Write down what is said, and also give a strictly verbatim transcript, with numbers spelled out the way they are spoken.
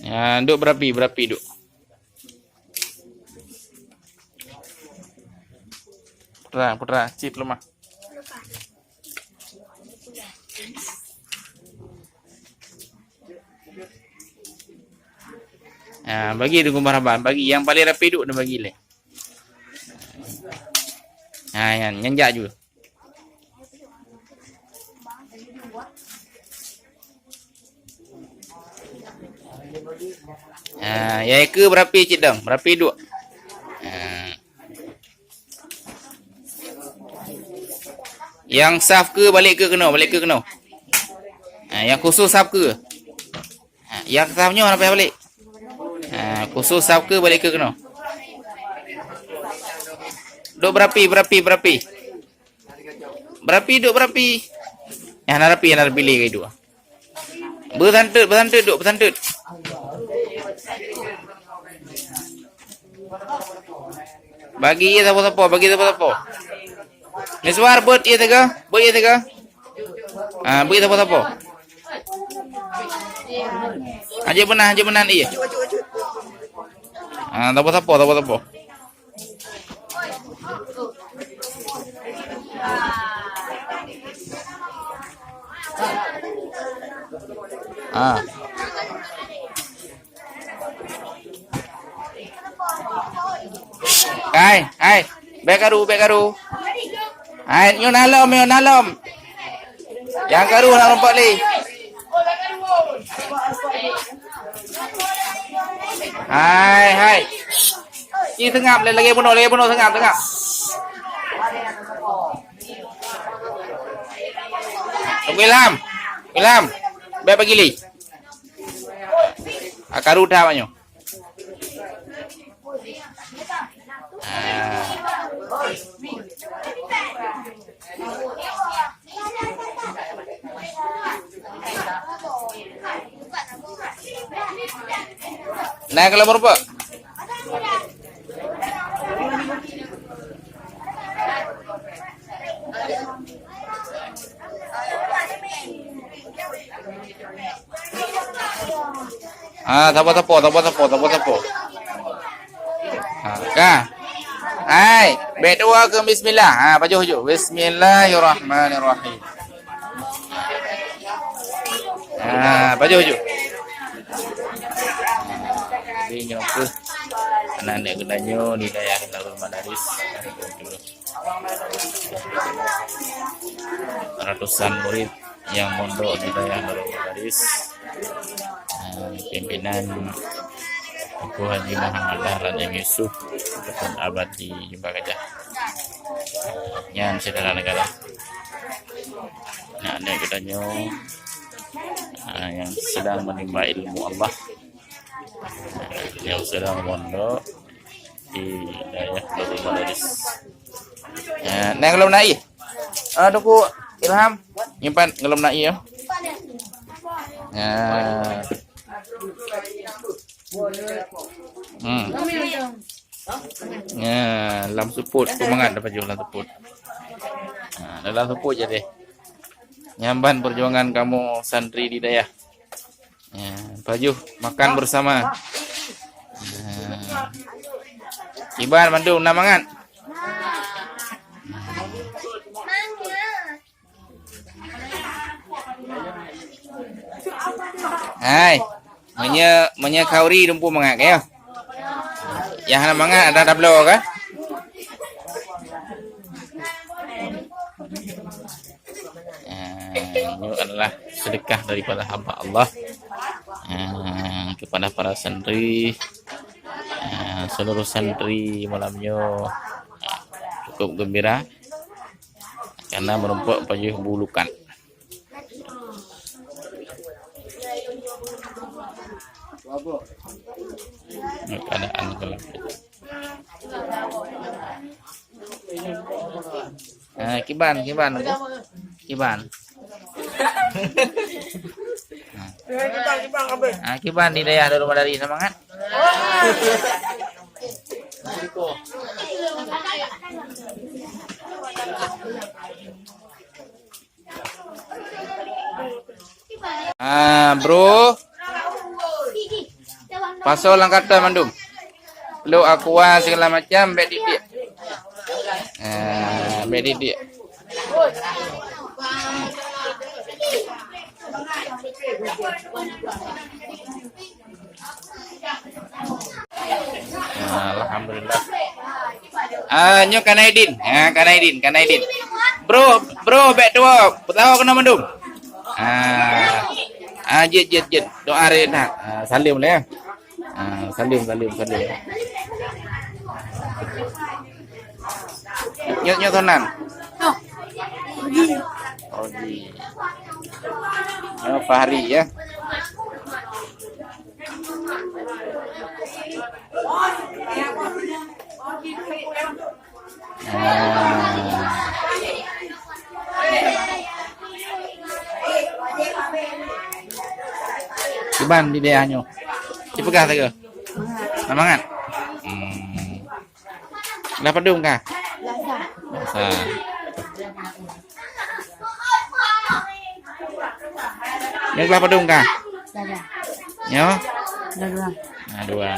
Ha, duk berapi, berapi duk. Putra, putra, cit lemah. Ha, bagi Teungku Marhaban, bagi nyang paling rapi duk dan bagi lé. Ha, nyan, nyan jak ju. Ha, nyang keue berapi cit dong, berapi duk. Ha. Nyang saf keue balek keue keunoe, balek keue keunoe. Ha, nyang khusus saf keue. Ha, nyang saf nyoe hana payah balek. Ha, khusus saf keue balek keue keunoe. Duk berapi, berapi, berapi. Berapi duk berapi. Nyang hana rapi, hana rapi lé keu dua. Beusanteut, beusanteut duk, beusanteut. Bagi ie sapo-sapo, bagi sapo-sapo. Miswar, beuet ie teuga, beuet ie teuga. Ah, beuet sapo-sapo. Aja beunah, aja beunah ie. Ah, sapo-sapo, sapo-sapo. Ah. Hai, hai. Bèk karu, bèk karu. Hai, nyoe na lom, nyoe na lom. Nyang karu na rumpok lé. Hai, hai. Ih, seungab, lagèe bunoe, lagèe bunoe, seungab, seungab. Tunggu Ilham. Ilham. Bèk bagi lé. Ah, karu that awak nyoe. Ah. Nah, kalau meureumpok. Ah, sapo-sapo, sapo-sapo, sapo-sapo. Ha, ka. Hai, bèk tuwo keu bismillah. Ha, pajoh ju. Bismillahirrahmanirrahim. Ha, pajoh ju. Jadi nyoe keuh aneuk-aneuk geutanyoe di dayah Darul Madaris. Ratusan murid nyang mondok di dayah Darul Madaris, eh, pimpinan Teungku Haji Muhammad Dahlan M Yusuf ataupun Abadi Jumba Gajah. Nyan syedara negara. Nah, aneuk geutanyoe, eh, nyang sedang menimba ilmu Allah, eh, nyang sedang mondok di dayah Darul Madaris. Ya, nah, golom na ie. Ah, Teungku Ilham, nyimpan golom na ie, ya. Ya. Hmm. Ya, lam seupôt, seumangat dapat jeuet lam seupôt. Ha, dalam seupôt jadi. Nyan ban perjuangan kamoe santri di dayah. Ya, pajoh makan bersama. Ya. Kiban mandum na mangat. Hai, meunyoe, meunyoe khauri dumpeue mangat ka, ya? Nyang hana mangat ada tabloe ka? Ah, ini adalah sedekah daripada hamba Allah, ah, kepada para santri, ah, seluruh santri malam nyoe, ah, cukup gembira karena meureumpok pajoh bulukan. Keadaan gelap. Ah, kiban, kiban. Kiban. Ah, kiban di dayah Darul Madaris, semangat. Ah, bro. Pasoe lam karton mandum. Lok aqua segala macam, bèk didik. Ah, bèk didik. Ah, alhamdulillah. Ah, nyoe Kanaidin. Ah, Kanaidin, Kanaidin. Bro, bro, bèk tuwoe. Peutawa keunoe mandum. Ah. Ah, jeuet, jeuet, jeuet. Doa rhot that. Ah, saleuem lé, ya. Ah, saleuem, saleuem, saleuem. Nyoe, nyoe soe nan? Oji. Nyoe Fahri, ya. Ah. Kiban di daerah nyoe. Dipeugah saga. Semangat. Hmm. Lah padum kah? Lah sa. Nyoe lah padum kah? Lah dua. Nyoe? Lah dua. Nah, dua.